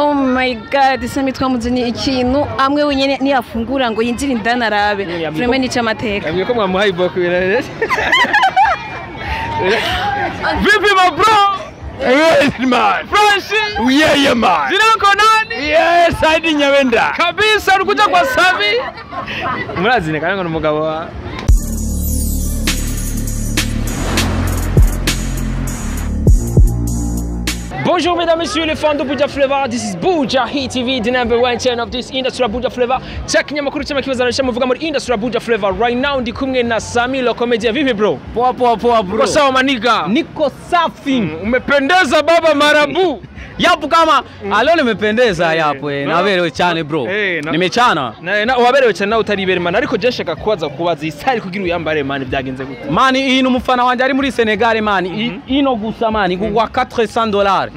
Oh my God, Sami twamuzanye ikintu amwe wenyene niyafungura ngo yinjire indani arabe. Vraiment ni c'amateka. Yambwiye ko mwamuhaye iboko birarere. Vipi ma bro? Yes man. Fresh. Yeah yeah man. Zinako nani? Yes, Saidi Nyabenda. Kabisa urukuja kwa Sami. Murazine kandi ngo numugabo wa Bonjour mesdames, messieurs, les fans de Buja Flavor. This is Buja Hit TV, the number one channel of this industry Buja Flavor. Check nyamakuru chama kibazo nasha muvuga muri industry Buja Flavor. Right now ndi kumwe na Sami lo comedian. Vipi bro? Poa poa poa bro. Uko sawa maniga? Niko safi. Umependeza baba marabu. Yapo kama leo nimependeza yapo naberewe cyane bro. Nimechana. Na waberewe cyane nawe utaribere man, ariko je nshaka kubaza kubaza isari kugira uyambare man byagenze gute? Man ino umufana wanje ari muri Senegal man, ino gusa man kugwa $400.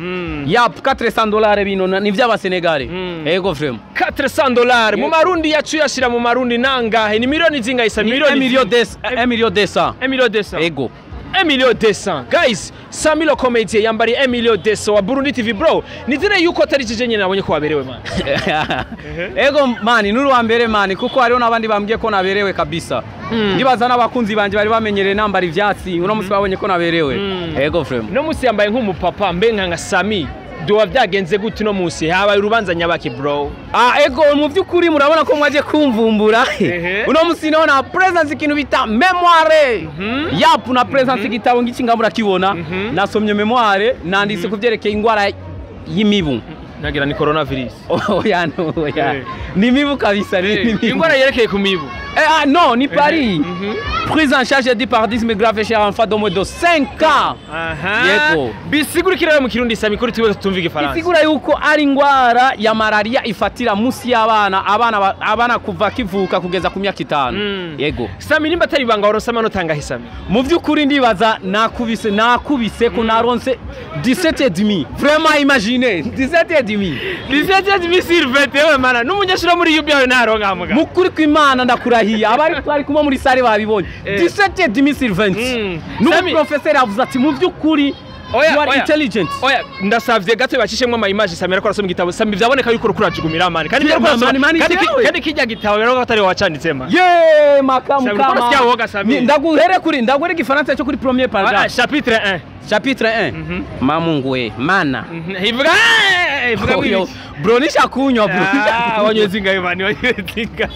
Yapo $400 bino ni vy'aba Senegal. Ego frame. $400 mu marundi yacu yashira mu marundi nangahe? Ni milioni zingahe isa? Milioni 1 million 200. 1 million 200. Ego. 1 million 200. Guys, Sami lo comedian yambari 1 million 200 wa Burundi TV bro. Nizere yuko atari jeje nyene nabonye ko waberewe man. Ego man, nuru wa mbere man, kuko hariho nabandi bambwiye ko naberewe kabisa. Ndibaza n'abakunzi banje bari bamenyereye nambara ivyatsi, uno musi babonye ko naberewe. Ego frame. No musi yambaye nk'umupapa mbe nka Sami. Doa vyagenze gute no musi habaye urubanza nyabaki bro? Ah ego mu byukuri murabona ko mwaje kumvumbura. Uno musi no na presence ikintu bita memoire. Yapu na presence igitabo ngiki ngambura kibona. Nasomye memoire nanditse kuvyerekeye ingwara y'imibu. Nagira ni coronavirus. Oya no oya. Ni mibu kabisa ni mibu. Ingwara yerekeye ku mibu. Ah non, ni Paris. Prise en charge du paludisme grave chez enfant de moins de 5 ans. Yego. Bisigurikira mu Kirundi Sami kuri twe tumva igifaransa. Bisigura yuko ari ingwara ya malaria ifatira musi y'abana, abana kuva kivuka kugeza ku myaka 5. Yego. Sami nimba atari banga waronse amanota angahe Sami? Mu byukuri ndibaza nakubise ko naronse 17,5. Vraiment imaginez 17,5. 17,5 sur 21 mana n'umunyeshuri muri UBA naronka muga. Mukuri kw'Imana ndakurahiye abari twari kumwe muri sare babibonye. 17,5 sur 20. N'ubu professeur avuze ati mu byukuri you are intelligent. Oya ndasavye gato bacishemwe ama image Sami ariko arasoma igitabo. Sami vyaboneka yuko urajugumira man. Kandi kandi kijya gitabo rero atari wacanditse man. Ye makamu kama. Ndaguhere kuri ndaguhere igifaransa cyo kuri premier paragraphe. Chapitre 1. Chapitre 1. Mamungu we mana. Ivuga ivuga bro nishakunywa bro. Wanyoye zingahe man, wanyoye zingahe.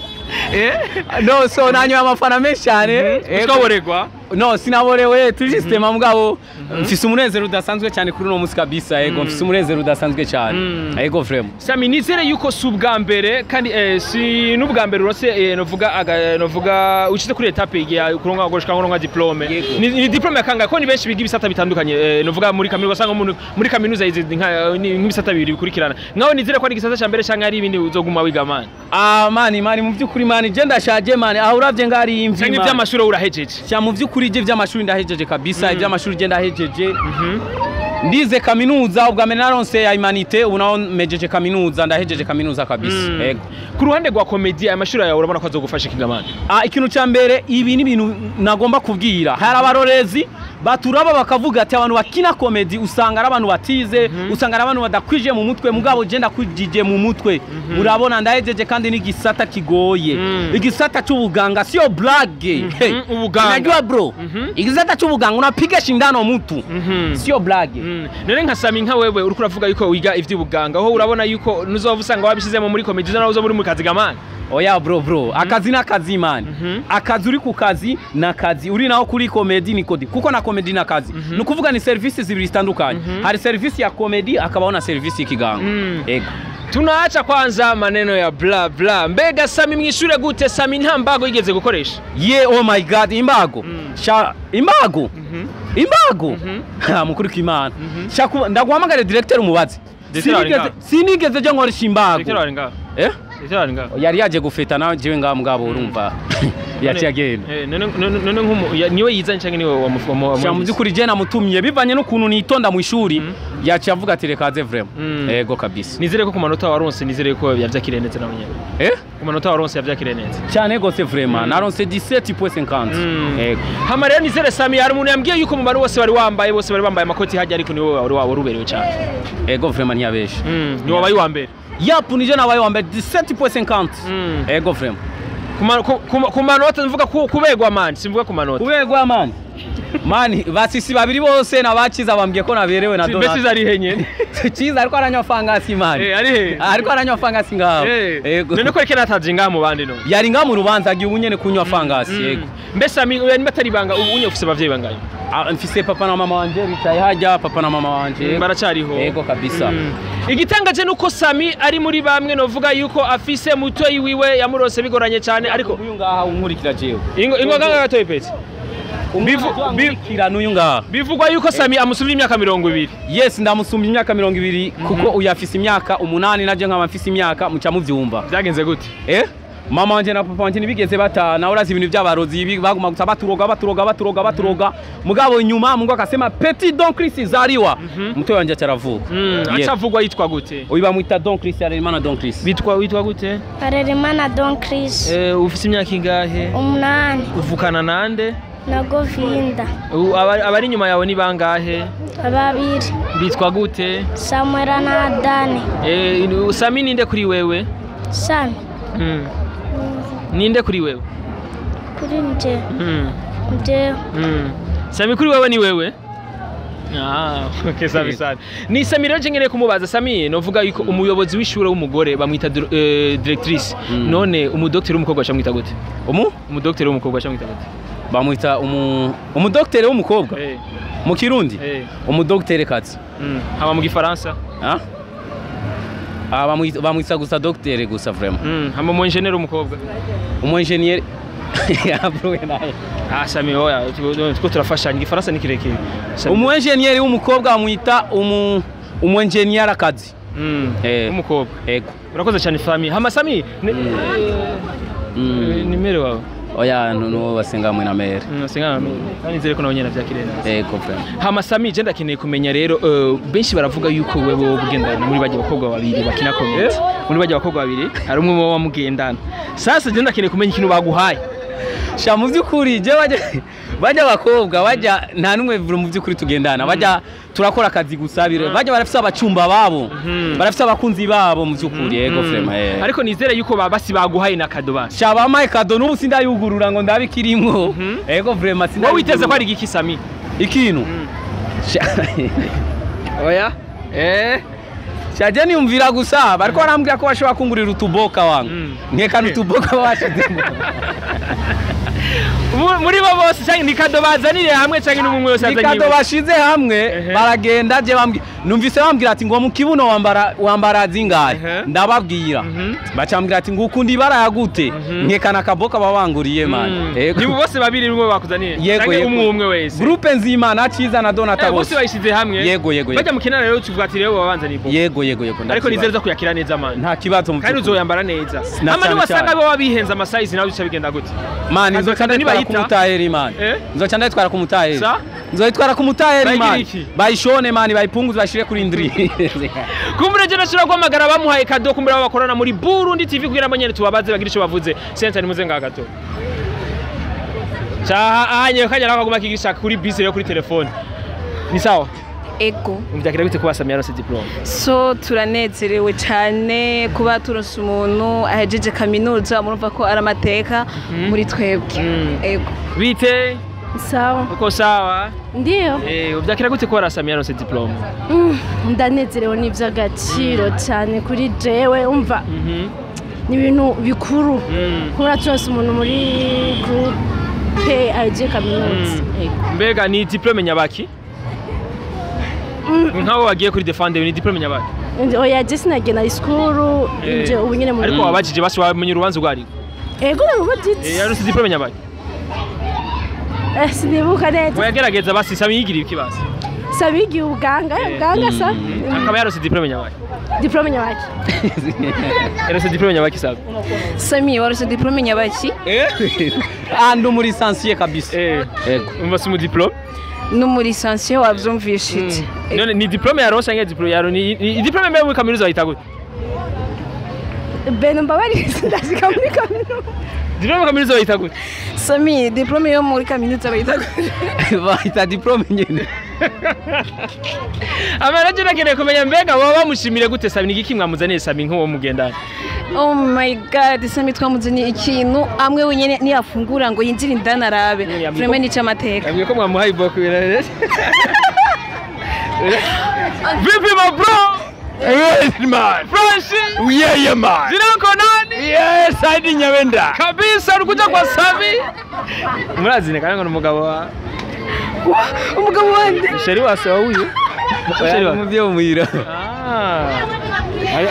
No so nanyo amafana menshi cyane. Twaboregwa? No sinaborewe tujistema mugabo mfise umunezero udasanzwe cyane kuri uno musi kabisa. Ego mfise umunezero udasanzwe cyane. Ego frame. Sami nizere yuko si ubwa mbere kandi si n'ubwa mbere urose novuga ucize kuri etape igihe kuronka goshika nka diplome. Ni diplome yakanga ko ni benshi biga ibisata bitandukanye novuga muri kaminuza usanga umuntu muri kaminuza yize nk'ibisata bibiri bikurikirana. Nkaho nizere ko ari igisata cya mbere canke ari ibindi uzoguma wiga man. Ah mani mani mu byukuri mani je ndashaje mani aho uravye ngari imvi mani. Canke ivy'amashuri urahejeje? Cya mu byukuri je ivy'amashuri ndahejeje kabisa, ivy'amashuri je ndahejeje. Ndize kaminuza ubwa mbere naronse ya humanité, ubu naho mejeje kaminuza ndahejeje kaminuza kabisa. Ego. Ku ruhande rwa comedy amashuri yawe urabona ko azogufasha kigamana? Ah ikintu ca mbere ibi ni ibintu nagomba kubwira. Hari abarorezi baturaba bakavuga ati abantu bakina comedy usanga ari abantu batize, usanga ari abantu badakwije mu mutwe, mugabo je ndakwijije mu mutwe. Murabona ndahejeje kandi n'igisata kigoye. Igisata c'ubuganga sio blague. Ubuganga. Unajua bro? Igisata c'ubuganga unapiga shindano mtu. Sio blague. None nka Sami nka wewe uriko uravuga yuko wiga ivy'ubuganga aho urabona yuko nuzova usanga wabishizemo muri comedy nawe uzo muri mu kazi gamana. Oya bro akazi n'akazi man. Akazi uri ku kazi n'akazi uri naho kuri comedy ni kodi kuko na comedy n'akazi. Nukuvuga ni services zibiri zitandukanye. Hari service ya comedy akabaho na service y'ikiganga. Ego. Tunaacha kwanza maneno ya bla bla. Mbega Sami mwishure gute? Sami nta mbago yigeze gukoresha? Ye oh my god imbago. Sha imbago. Imbago. Ha mukuri kw'Imana. Sha ndaguhamagare directeur umubaze. Sinigeze je nkoresha imbago. Directeur ari ngaho. Eh? Ese ngaho. Yari yaje gufeta nawe jewe ngaha mugabo urumva yaciye agenda. None nkumu niwe yizanye canke niwe wamu Sha mu by'ukuri je namutumye bivanye n'ukuntu nitonda mu ishuri, yaciye avuga ati reka aze vraiment. Ego kabisa. Nizere ko ku manota waronse, nizere ko yavyakiriye neza nawe nyene. Ku manota waronse yavyakiriye neza. Cyane gose vraiment, naronse 17.50. Ego. Hama rero nizere Sami, hari umuntu yambwiye yuko mu bantu bose bari wambaye, bose bari bambaye amakoti hajya, ariko niwe wari waruberewe cyane. Ego vraiment, ntiyabeshe. Ni wabaye uwa mbere. Yapu, nije nabaye wa mbere, 17.50. Ego vraiment. Ku manota mvuga, kubegwa man, simvuga ku manota. Kubegwa man, mani basisi babiri bose nabakiza bambwiye ko naberewe na Mbese Donat. izo ari he nyene? Ciza ariko aranywa fangasi mani. Eh, ari he? Ariko aranywa fangasi ngaho. Ego. None ko reke nataje ngaha mu bandi no. Yari ngaha mu rubanza, agiye ubu nyene kunywa fangasi, yego. Mbese Sami, oya, niba atari ibanga, ubu unye ufise abavyeyi bangahe? Ah, mfise papa na mama wanje bicaye hajya, papa na mama wanje. Baracariho? Yego kabisa. Igitangaje nuko Sami ari muri bamwe novuga yuko afise mutoyi wiwe yamurose bigoranye cyane, ariko uyu ngaha unkurikira jewe. Ingo ganga gatoyi peti. Bivu n'uyu ngaha. Bivugwa yuko Sami amusumye imyaka 20. Yes, ndamusumye imyaka 20, kuko uyu afise imyaka 8 naje nkaba mfise imyaka, muca muvyumva. Byagenze gute? Mama wanje na papa wanje ntibigeze batana, urazi ibintu by'abarozi baguma gusa baturoga baturoga baturoga baturoga, mugabo nyuma Mungu akasema petit Don Chris zariwa, mutoyi wanje acaravuka. Acavugwa yitwa gute? Uyu bamwita Don Chris, Harerimana Don Chris. Bitwa witwa gute? Harerimana Don Chris. Ufise imyaka ingahe? 8. Uvukana nande? Na Govinda. Abari inyuma yawe ni bangahe? Babiri. Bitwa gute? Samuel na Dani. Sami ninde kuri wewe? Sami. Ninde kuri wewe? Kuri nje. Nje. Sami kuri wewe ni wewe? Ah, okay, safi sana. Ni Sami rero nkeneye kumubaza. Sami, novuga yuko umuyobozi w'ishure w'umugore bamwita directrice. None umudokiteri w'umukobwa bamwita gute? Umudokiteri w'umukobwa bamwita gute? Bamwita umudokiteri w'umukobwa? Mu Kirundi? Umudokiteri kazi. Haba mu Gifaransa? Ah, bamwita gusa docteur gusa vraiment. Hama mu engineer w'umukobwa? Umu engineer abruwe naye. Ah, Sami, oya, tuko turafashanya, Igifaransa ni kirekire. Umu engineer w'umukobwa bamwita umu engineer akazi. Umukobwa. Ego. Urakoze cyane Sami. Hama Sami, nimero wawe? Oya, nuwo basenga mwe na mere. Basenga na mere. Kandi nizere ko nawe nyene avyakiriye neza. Ego vraiment. Hama Sami, je ndakeneye kumenya rero, benshi baravuga yuko wewe wobugendana muri bajya bakobwa babiri bakina comedy. Muri bajya bakobwa babiri hari umwe muba wamugendana. Sasa je ndakeneye kumenya ikintu baguhaye. Sha mu by'ukuri je bajya bakobwa bajya nta numwe mu by'ukuri tugendana, bajya turakora akazi gusa, bajya barafise abacumba babo, barafise abakunzi babo mu by'ukuri. Yego vraiment. Ariko nizere yuko basi baguhaye na kado basi. Sha bamaye kado n'ubu sindayugurura ngo ndabikirimwo. Yego vraiment. Wowe witeze ko ari igiki Sami? Ikintu. Oya. Shaje niyumvira gusa bariko barambwira ko bashobora kungurira utuboka wangu. Nkeka n'utuboka bashizemo. Muri bo bose cyangwa ni kado bazanire hamwe cyangwa n'umwe wese azanye? Ni kado bashize hamwe, baragenda je bambwira, numvise bambwira ati ngo mu kibuno wambara zingahe, ndababwira bacambwira ati ngo ukundi ibara yagute, nkeka na kaboka babanguriye man. Ni bose babiri rumwe bakuzaniye cyangwa umwe umwe wese? Groupe nzima na Ciza na Donata bose bayishize hamwe. Yego yego. Bajya mu kinara rero tuvuga ati rero babanzaniye bo. Yego yego yego. Ariko nizere zo kuyakira neza man. Nta kibazo mu kandi uzoyambara neza. Ama ni wasanga bo babihenza ama size nawe bica bigenda gute? Man, nzoca nditwara ku mutaheri man. Nzoca nditwara ku mutaheri. Nzoitwara ku mutaheri man. Bayishone man, bayipunguze bashire kuri ndri. Kumbure je nashobora guhamagara bamuhaye kado, kumbure babakorana muri Burundi TV kugira ngo nyene tubabaze bagire ico bavuze. Senta ni muze ngaha gato. Cha anye kanya nakaguma kigisha kuri bisi yo kuri telefone. Ni sawa? Ego. Umvyakira bite kuba Sami yaronse diplome? So turanezerewe cyane kuba turonse umuntu ahejeje kaminuza, murumva ko ari amateka muri twebwe. Ego. Bite? Sawa. Uko sawa? Ndiyo. Uvyakira gute kuba Sami yaronse diplome? Ndanezerewe n'ivy'agaciro cyane kuri jewe, umva. Ni ibintu bikuru. Kubona turonse umuntu muri groupe ahejeje kaminuza. Mbega ni diplome nyabaki? Nkaho wagiye kuri defende ni diplome nyabaki? Oya, je sinagenda iskuru nje ubu nyene muri. Ariko wabajije basi wamenye urubanza rwari. Ego narubajije. Yaronse diplome nyabaki? Sinibuka neza. Oya gerageza basi Sami yigiriye iki basi? Sabigiye ubuganga, ubuganga sa. Akaba yarose diplome nyabaki. Diplome nyabaki. Yarose diplome nyabaki sabe. Sami warose diplome nyabaki? Ando muri licencié kabisa. Yego. Umva si mu diplome? No muri licencié wavyumvishije. None ni diplome yarose nge diplome yaro ni diplome mbe muri kaminuza bayita gute? Ben mbabarira ndashika muri kaminuza. Diplome kaminuza bayita gute? Sami diplome yo muri kaminuza bayita gute? Bayita diplome nyene. Amaraje nakeneye kumenya mbega baba bamushimire gute Sami ni igiki mwamuzaniye Sami nk'uwo mugendana? Oh my god, Sami twamuzaniye ikintu amwe wenyene niyafungura ngo yinjire indani arabe. Vraiment ni amateka. Yambwiye ko mwamuhaye iboko. Vipi my bro? Yes man. Fresh. Yeah man. Zinako nani? Yes, Saidi Nyabenda. Kabisa urukuja kwa Sami. Murazine kandi ngo umugabo wa umugabo wande. Sheri wase wuyu. Sheri wa muvyo muhira.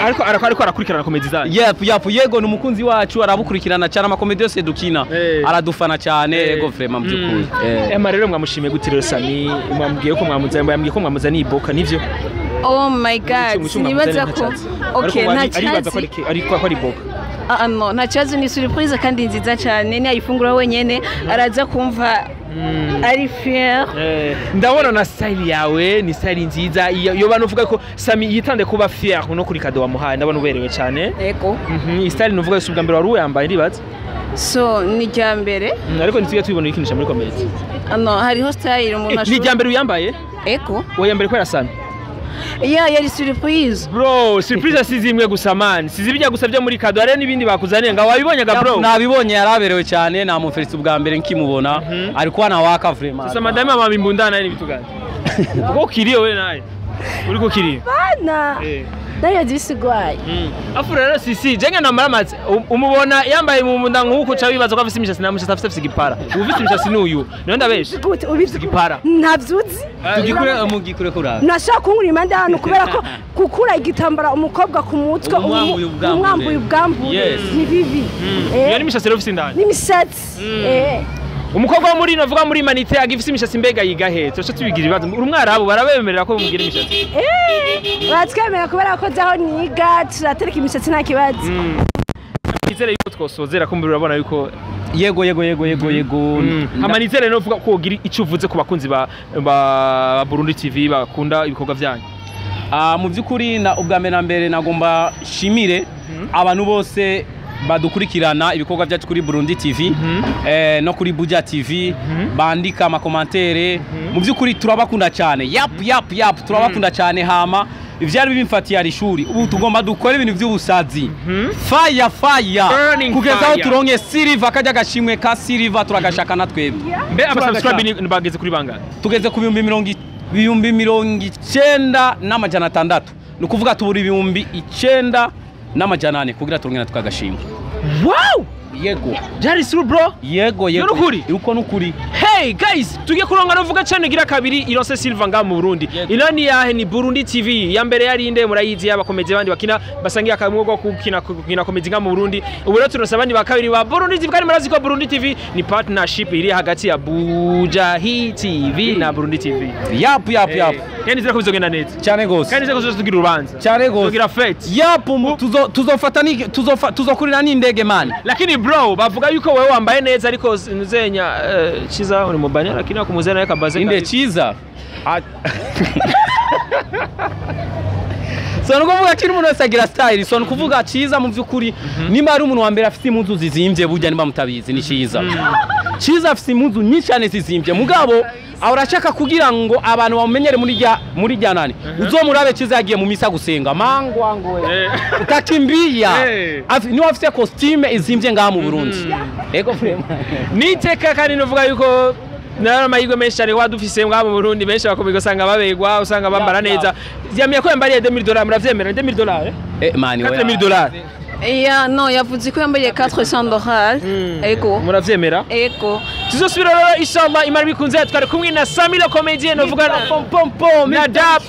Ariko ariko arakurikirana komedi zanyu. Yep yego ni umukunzi wacu arabukurikirana cyane amakomedi yose dukina. Aradufana cyane yego vraiment byukuri. Ema rero mwamushimiye gute rero Sami mwambwiye ko mwamuzanye yambwiye ko mwamuzaniye iboka nivyo? Oh my god, sinibaza ko okay nta aribaza ko ariko ari iboka. Ah no, nta kibazo ni surprise kandi nziza cyane niyayifungura wenyene araza kumva ari fier. Ndabona na style yawe ni style nziza iyo bantu uvuga ko Sami yitande kuba fier no kuri kado wamuhaye ndabona uberewe cyane. Yego. Style nuvuga si ubwa mbere wari uyambaye ndibaza. So ni rya mbere. Ariko ntitujya tubibona ikinisha muri comedy. No, hariho style umuntu ashobora. Ni rya mbere uyambaye? Yego. Wayambere kwera Sami. Yeah, yari surprise. Bro, surprise sizimwe gusa man. Sizibijya gusa byo muri kado ari nibindi bakuzaniye nga wabibonye ga bro. Nabibonye yaraberewe cyane namuferise ubwa mbere nkimubona ariko ana waka vraiment. Sasa madame mama imbundana ni bitugana. Uko kiriyo we naye. Uri ko kiriyo. Bana. Nayo disigwaye. Afu rero sisi jenga namara amazi umubona yambaye mu munda nkuko ca bibaza ko afise imishasi na mushasi afise igipara. Ufise imishasi n'uyu. Niyo ndabeshe. Gute ubizi igipara. Ntavyuzi. Tugikure mugikure kuraza. Nashaka kunkura impande hano kubera ko gukura igitambara umukobwa ku mutwe umwambuye ubwambuye ni bibi. Iyo ni imishasi rero ufise indani. Ni imishatsi. Umukobwa wo muri navuga muri manite agifise imishasi mbega yiga he tuce tubigira ibibazo urumwarabo barabemerera ko mugira imishatsi. Batwemera kubera ko zaho niga turatereka imishatsi nta kibazo. Nizere yuko twosozera ko mbere urabona yuko yego. Ama nizere no vuga ko ugira icyo uvuze ku bakunzi ba Burundi TV bakunda ibikorwa byanyu. Mu byukuri na ubwa mbere na mbere nagomba shimire abantu bose badukurikirana ibikorwa byacu kuri Burundi TV no kuri Buja TV bandika amakomantere mu byukuri turabakunda cyane. Yap turabakunda cyane hama ivyari bimfatiye ari shuri ubu tugomba dukora ibintu by'ubusazi fire kugeza aho turonke silver kajya gashimwe ka silver turagashaka na twebwe. Mbe aba subscribe ni bageze kuri bangahe? Tugeze ku 90600 ni ukuvuga tubura 9400 kugira turonke na twagashimwe. Wow! Yego. Byari true bro? Yego. Nukuri? Uko nukuri. Hey guys, tugiye kuronga novuga cyane gira kabiri Ironse Silva nga mu Burundi. Ino ni yahe ni Burundi TV. Ya mbere yari inde murayizi y'abakomedi bandi bakina basangiye akamwuga ko gukina komedi nga mu Burundi. Ubu rero turonse abandi ba kabiri ba Burundi TV kandi murazi ko Burundi TV ni partnership iri hagati ya Buja Hit TV na Burundi TV. Yap. Kandi nizera ko bizogenda neza. Cyane gose. Kandi nizera ko tuzogira urubanza. Cyane gose. Tuzogira fete. Yap, tuzofata ni tuzokurira n'indege man. Lakini bro bavuga yuko wewe wambaye neza ariko nzenya chiza uri mubanya lakini akumuzana yakabaze inde chiza. So nukuvuga kiri umuntu wese agira style so nukuvuga chiza mu byukuri nimba ari umuntu wa mbere afite impuzu zizimbye burya nimba mutabizi ni chiza. Chiza afite impuzu nyinshi cyane zizimbye mugabo arashaka kugira ngo abantu bamumenyere muri rya nani uzomurabe chiza yagiye mu misa gusenga mangwa ngo utakimbia niwe afite costume izimbye ngaha mu Burundi. Ego vraiment niteka kandi nuvuga yuko nara amahirwe menshi cyane wadufise ngaha mu Burundi benshi bakomeye usanga babegwa usanga bambara neza. Yamiye ko yambariye $2000 muravyemera $2000? Mani we $4000. Yeah, no yavuze ko yambariye $400. Ego. Muravyemera? Ego. Tuzosubira rero inshallah Imana bikunze. Twari kumwe na Samilo Comedian, uvuga Pom pom pom. Na Dab.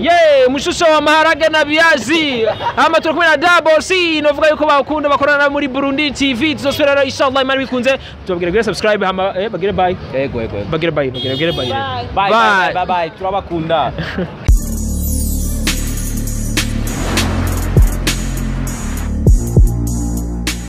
Ye mushusho wa maharage na viazi. Ama turi kumwe na Double C, novuga yuko bakunda bakorana muri Burundi TV. Tuzosubira rero inshallah Imana bikunze. Tubabwira gire subscribe hama bagire bye. Yego yego. Bagire bye, bagire bye. Bye bye bye bye, turabakunda.